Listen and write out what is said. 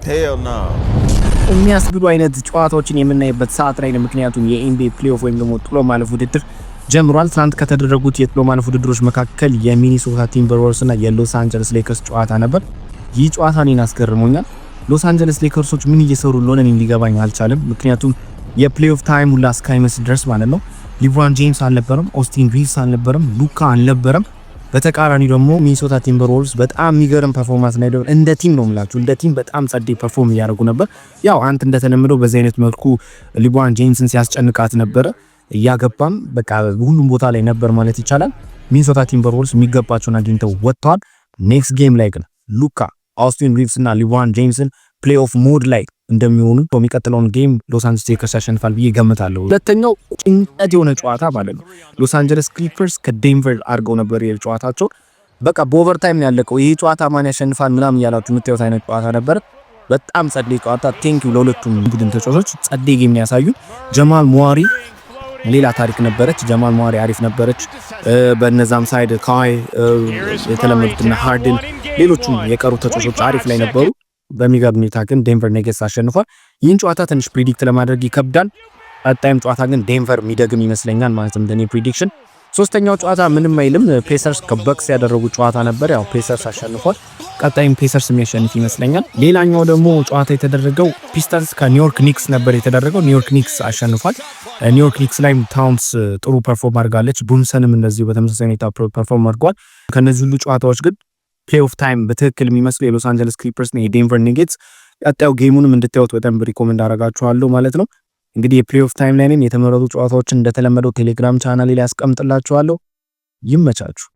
Hell no. የሚያስብሉ አይነት ጨዋታዎችን የምናይበት ሰዓት ላይ ነው። ምክንያቱም የ NBA playoff ወይም ደግሞ ጥሎ ማለፍ ውድድር ጀምሯል። ትናንት ከተደረጉት የጥሎ ማለፍ ውድድሮች መካከል የሚኒሶታ ቲምበርዎልቭስ እና የሎስ አንጀለስ ሌከርስ ጨዋታ ነበር። ይህ ጨዋታ እኔን አስገርሞኛል። ሎስ አንጀለስ ሌከርሶች ምን እየሰሩ እንደሆነ እኔም ሊገባኝ አልቻለም። ምክንያቱም የ playoff time ሁላ እስካይመስል ድረስ ማለት ነው። ሊብሮን ጄምስ አልነበረም፣ ኦስቲን ሪቭስ አልነበረም፣ ሉካ አልነበረም። በተቃራኒ ደግሞ ሚኒሶታ ቲምበርዎልቭስ በጣም የሚገርም performance ላይ እንደ team ነው የምላችሁ፣ እንደ team በጣም ጸዴ perform እያደረጉ ነበር። ያው አንት እንደተለመደው በዚህ አይነት መልኩ ሊብሮን ጄምስን ሲያስጨንቃት ነበረ። እያገባም በቃ ሁሉም ቦታ ላይ ነበር ማለት ይቻላል። ሚኒሶታ ቲምበርዎልቭስ የሚገባቸውን አግኝተው ወጥተዋል። Next game ላይ ግን ሉካ፣ ኦስቲን ሪቭስ እና ሊብሮን ጄምስን playoff mode ላይ እንደሚሆኑ የሚቀጥለውን game ሎስ አንጀለስ ሌከርስ ያሸንፋል ብዬ ገምታለሁ። ሁለተኛው ጭንቀት የሆነ ጨዋታ ማለት ነው። ሎስ አንጀለስ ክሊፐርስ ከዴንቨር አድርገው ነበር የጨዋታቸው። በቃ በ overtime ነው ያለቀው። ይህ ጨዋታ ማን ያሸንፋል ምናምን እያላችሁ የምታዩት አይነት ጨዋታ ነበር። በጣም ጸዴ ጨዋታ። Thank you ለሁለቱም ቡድን ተጫዋቾች፣ ጸዴ game ያሳዩ። ጀማል ሙዋሪ ሌላ ታሪክ ነበረች። ጀማል ሙዋሪ አሪፍ ነበረች። በነዛም side ካዋይ የተለመዱትና ሃርድን ሌሎቹም የቀሩ ተጫዋቾች አሪፍ ላይ ነበሩ። በሚገርም ሁኔታ ግን ዴንቨር ነጌትስ አሸንፏል። ይህን ጨዋታ ትንሽ predict ለማድረግ ይከብዳል። ቀጣይም ጨዋታ ግን ዴንቨር የሚደግም ይመስለኛል ማለት ነው እንደኔ prediction። ሶስተኛው ጨዋታ ምንም አይልም። ፔሰርስ ከበክስ ያደረጉ ጨዋታ ነበር። ያው ፔሰርስ አሸንፏል። ቀጣይም ፔሰርስ የሚያሸንፍ ይመስለኛል። ሌላኛው ደግሞ ጨዋታ የተደረገው ፒስተንስ ከኒውዮርክ ኒክስ ነበር የተደረገው። ኒውዮርክ ኒክስ አሸንፏል። ኒውዮርክ ኒክስ ላይም ታውንስ ጥሩ perform አድርጋለች። ቡንሰንም እንደዚሁ በተመሳሳይ ሁኔታ perform አድርጓል። ከነዚህ ሁሉ ጨዋታዎች ግን playoff time በትክክል የሚመስሉ የሎስ አንጀለስ ክሊፐርስ እና የዴንቨር ኒጌትስ፣ ቀጣዩ game ኡንም እንድታዩት በደንብ recommend አደርጋችኋለሁ ማለት ነው። እንግዲህ የ playoff time ላይ ነን። የተመረጡ ጨዋታዎችን እንደተለመደው ቴሌግራም ቻናሌ ላይ አስቀምጥላችኋለሁ። ይመቻችሁ።